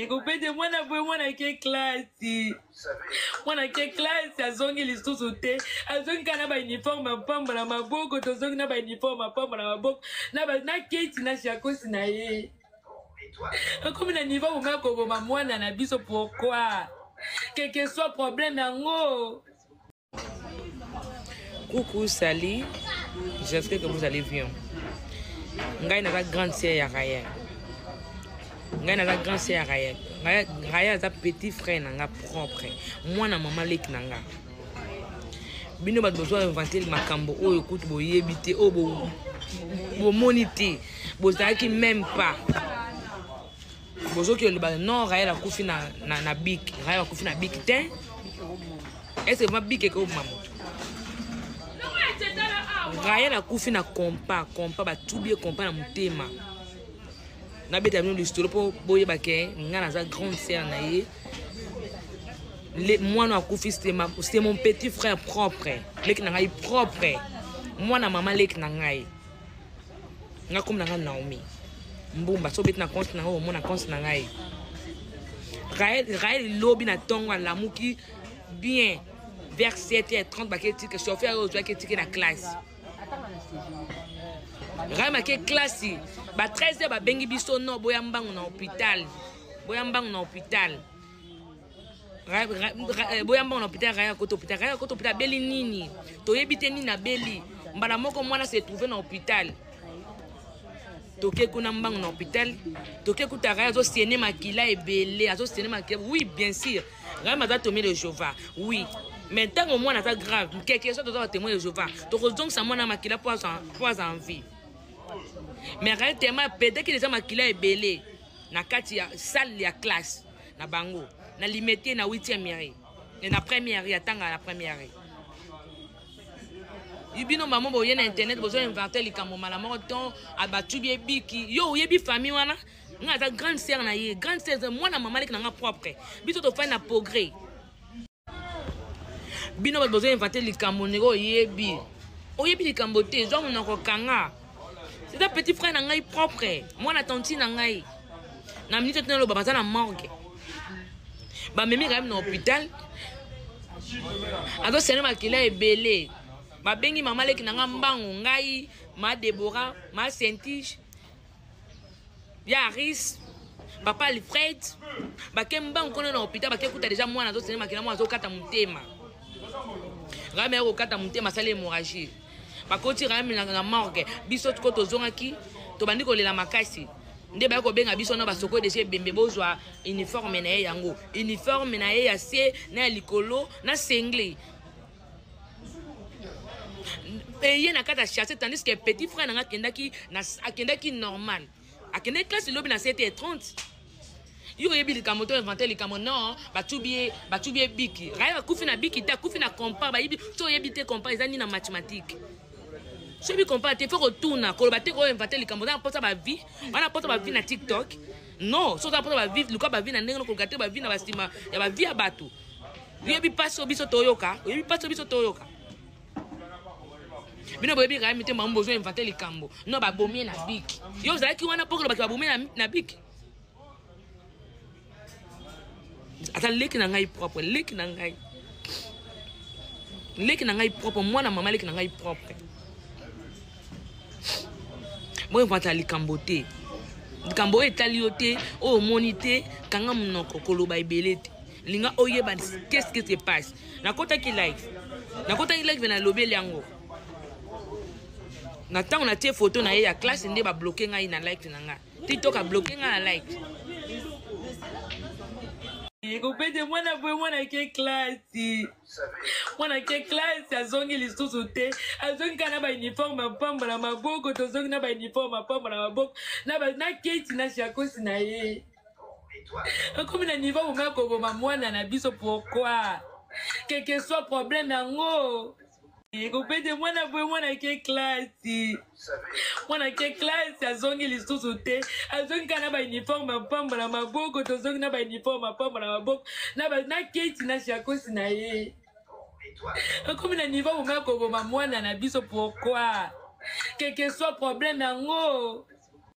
Ekopete mwana boye, mwana ke klasi, mwana ke klasi azongi lisusu te, azongi kaka na bauniforme ya pamba na maboko. Tozongi na bauniforme ya pamba na maboko na keti na shakosi na ye. Akomi na niveau bomaya koboma mwana na biso. Pourquoi? Quelque soit problème yango. Coucou, salut. J'espère que vous allez bien. Ngai naza grande sœur ya Ryan. Ngai naza grande sœur ya Ryan. Ryan aza petit frère na nga propre. Mwana mama leki na nga. Bino bato bozwa inventer makambo oyo kutu boyebi te, oyo bomoni te. Bozalaki même pas. Bozoki oloba non, Rael akufi na bic. Rael akufi na bic te. Est-ce que ma bic ekoboma moto? Rael akufi na kompa, kompa batubi ye kompa na motema. Nabeta bino lisolo mpo boyeba ke nga naza grande sœur na ye. Mwana akufi, c'est mon petit frère propre, leki na ngai propre, mwana mama leki na ngai. Nga komi na nga Naomi Mbumba, so obeti na compte na ngai, omona compte na ngai. Rael lobi na ntongo alamuki bien vers 7h30, bake tike chauffeur oyo ozwaki etike na classe. Rael ake classe ba 13h, babengi biso no boya mbangu na hôpital, boya mbangu na hôpital, boya mbangu na hôpital. Rael akota hôpital, Rael akota hôpital, abeli nini toyebi te, nini abeli. Mbala moko mwana se trouve na hôpital. Toke kuna mbangu na hôpital, toke kuta Rael azosiene makila ebele, azosiene makila. Oui, bien sûr, Rael aza témoin de Jéhovah, oui, mais ntango mwana aza grave, quelque soit toza batémoin de Jéhovah, tokozongisa mwana makila po aza en vie. Mais Rael tellement apedaki deja makila ebele na kati ya salle ya classe na bango na Limete na 8e rue, na première rue, atanga na première rue. Bino mama boye na internet, bozo inventer likambo mala moko ton abatubi ebiki. Yo oyebi famille wana? Nga aza grande sœur na ye, grande sœur, mwana mama leki na nga propre. Biso tofai na progrès. Bino bato bozo inventer likambo ndenge oyebi, oyebi likambo te, zwa monoko kanga. C'est un petit frère na ngai propre, mwana tantine na ngai. Na minute tina loba, baza na morgue, bamemi kayemi na hôpital, azosene makila ebele. Babengi mama leki na nga mbangu, ngai ma Debora, ma Saintige ya Aris, papa Alfred, bake mbangu kuna na hôpital. Bake kuta deja mwana azosene makila, mwana azokata motema. Rame ya kokata motema, asali hémorragie. Bakoti Rame na morgue. Biso tuko tozongaki, tobandi kolela makasi. Nde baya kobenga biso na basoko deja ebembe, bozwa uniforme na ye. Yango uniforme na ye ya se na ya likolo na sengle eye na kati ya chasse, tandis que petit frère nanga akendaki normal, akendaki classe lobi na 7h30. Yo oyebi likambo to inventer likambo non, batubi ye, batubi ye biki. Rael akufi na biki te, akufi na compa. Bayibi so oyebi te compa eza nini na mathématique. Soyebi compa te, faut kotuna, koloba te koinventer likambo. Oza na mposa bavie wana, mposa bavie na TikTok? Non, so oza mposa bavie, luka bavie na ndenge nokoluka te bavie na basima ya bavie ya bato. Oyebi mpasi oyo biso toyoka? Oyebi mpasi oyo biso toyoka? Bino boyebi Rael mitema bango, bozo inventer likambo no babomi ye na biki. Yo ozalaki wana mpo kolobaki babomi ye na biki? Ata leki na ngai propre, leki na ngai, leki na ngai propre, mwana mama leki na ngai propre. Boinventer likambo te, likambo oyo etali yo te, oyo omoni te, kanga monoko, koloba ebele te. Linga oyeba qu'est-ce qui se passe. Nakotaki live, nakotaki live, nalobeli yango na ntango natie photo na ye ya classe, nde babloquer ngai na like na ngai. TikTok abloquer ngai na like. Ekopete mwana boye, mwana ke klasi, mwana ke klasi azongi lisusu te, azongi kaka na bauniforme ya pamba na maboko. Tozongi na bauniforme ya pamba na maboko na keti na shakosi na ye. Akomi na niveau bomaya koboma mwana na biso. Pourquoi? Quelque soit problème yango. Ekopete mwana boye, mwana ke klasi, mwana ke klasi azongi lisusu te, azongi kaka na bauniforme ya pamba na maboko. Tozongi na bauniforme ya pamba na maboko na keti na shakosi na ye. Akomi na niveau bomaya koboma mwana na biso. Pourquoi? Quelque soit problème yango.